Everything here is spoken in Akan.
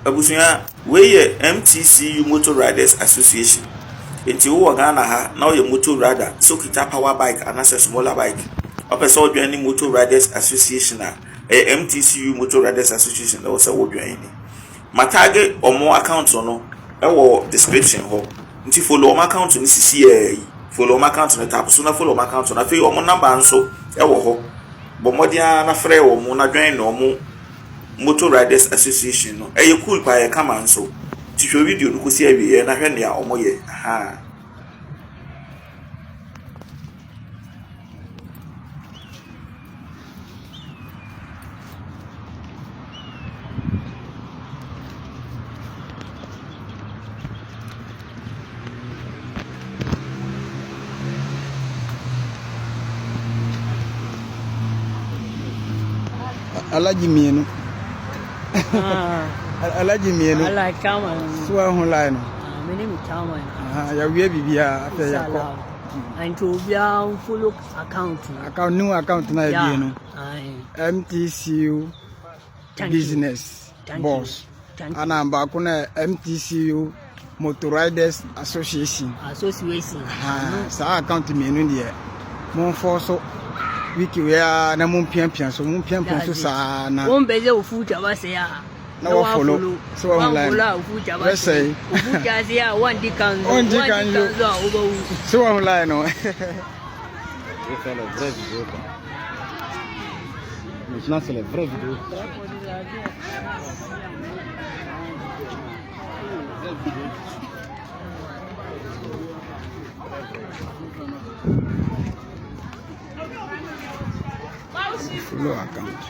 Abusua, wei yɛ MTCU Motor Riders Association. Nti wowɔ Ghana ha na woyɛ motor rider, sɛ wokita power bike anaasɛ smaller bike, wopɛ sɛ wo join Motor Riders Association a, ɛyɛ MTCU Motor Riders Association na ɛwɔ sɛ wo join. Matag wɔn account no wɔ description hɔ. Nti follow wɔn account no sisi yi. Follow wɔn account no, tap so na follow wɔn account no. Afei wɔn number nso wɔ hɔ. Bɔ mmɔden ara na frɛ wɔn na join wɔn Motor Riders Association no. Ɛyɛ cool paa, ɛyɛ kama nso. Nti hwɛ video no kɔsi awieɛ na hwɛ nea wɔyɛ. Ahaa. Alhaji mmienu. Alhaji mmienu. So ahu line no. Me ne chairman. Yɛawie biribiara afei yɛkɔ. Nti obiara follow account no. Account new account na yɛbie no. MTCU business boss. Ana baako na MTCU Motor Riders Association. Association. Saa account mmienu deɛ momfɔ so wiki wei ara na mompiapia so, mompiapia so saa na. Wɔn bɛ sɛ ofu kyaba sɛ a. Na wɔfollow so wɔn line. Bɛsɛe. Ofu kyase a wɔn di kan so. Wɔn di kan so a wɔbɛwu. So wɔn line no. Je vais faire les vraies vidéos quoi. Maintenant c'est les vraies vidéos. Follow account.